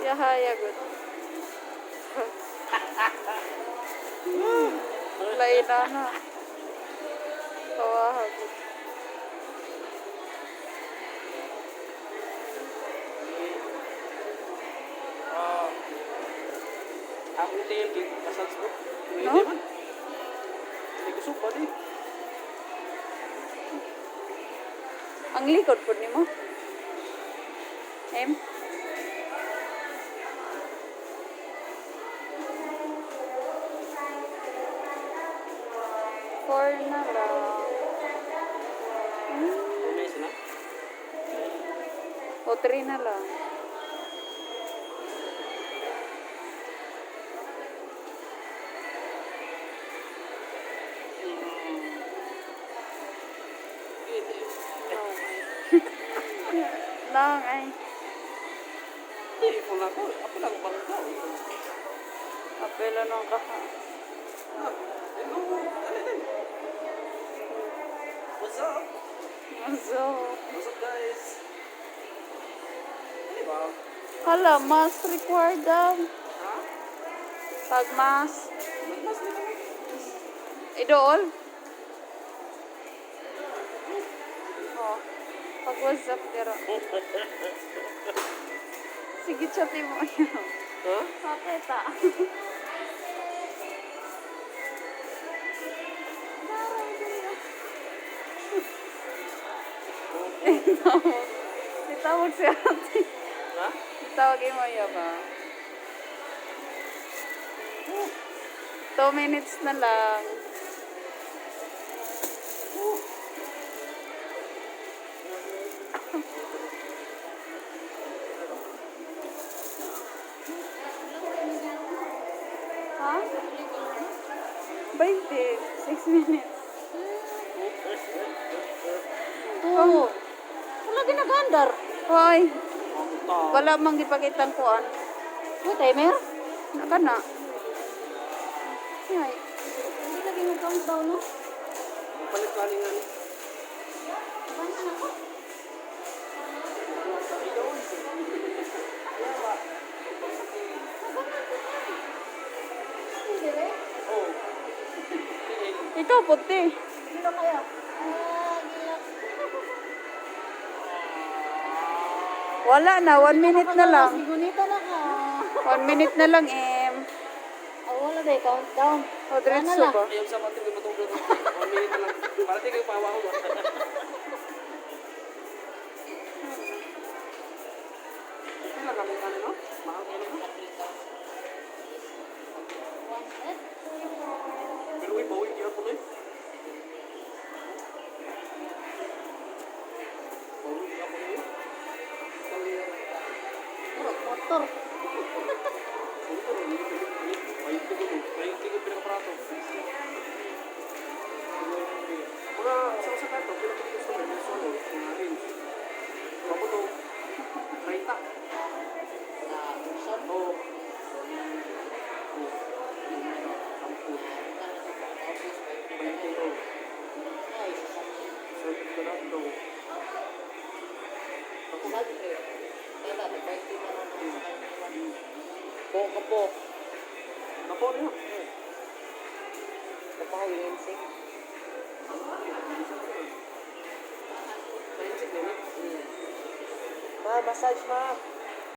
Yahaya gud. Lain na. Kawaha gud. Ah, akong tail kay kasal sa. No? Hindi man. Hindi ko supa di. Ang likod po nimo. M. Four na lang. May na. O three na lang. Lang ay. Hindi ko na ko. Ako lang bangka. Apela nung ka. Ah, hello. Dali, dali. What's up? So, What's up, guys? Ano ba? Hala, mas required daw. Ha? Pag mas. Mas nila. Idool. Oh. Pag what's up dira. Sige, chatin mo. Ha? Bakit ah? Itawag. Itawag si ate. Ha? Itawag mo iya ba? 2 minutes na lang. Ha? 20. 6 minutes. Oo. Wala ginagandar. Hoy, Ang tao. wala mang gipakitang kuan. Uy, timer. Naka na. Ay, Hindi lagi mo countdown, no? Palit ka nga ni. Paano na ako? Ikaw. Wala ba? Hindi eh. Oh. Ikaw puti. Hindi na kaya. Ah, gilak. Wala na, 1 minute na lang. Sigunita na ka. 1 minute na lang, em. Ah, wala ba countdown? O, diretso Wala na. ba? Ayaw sa matin ko matulog. 1 minute na lang. Para di kayo pawa ko ba? Pila kami ano no? Mahal ko no? Pero uy, bawi gyapon eh. Bawi gyapon eh. Murag motor. Ay, ko pinakaprato. Mga sa kanto, pila ko gusto may solo, mga range. Ako to, 30. Oo. Oo. 10. 20 oh. Sa Toronto. Ako, Po ka po. Kapo niyo. Kapo insik. Sa insik din eh. Ma, massage ma.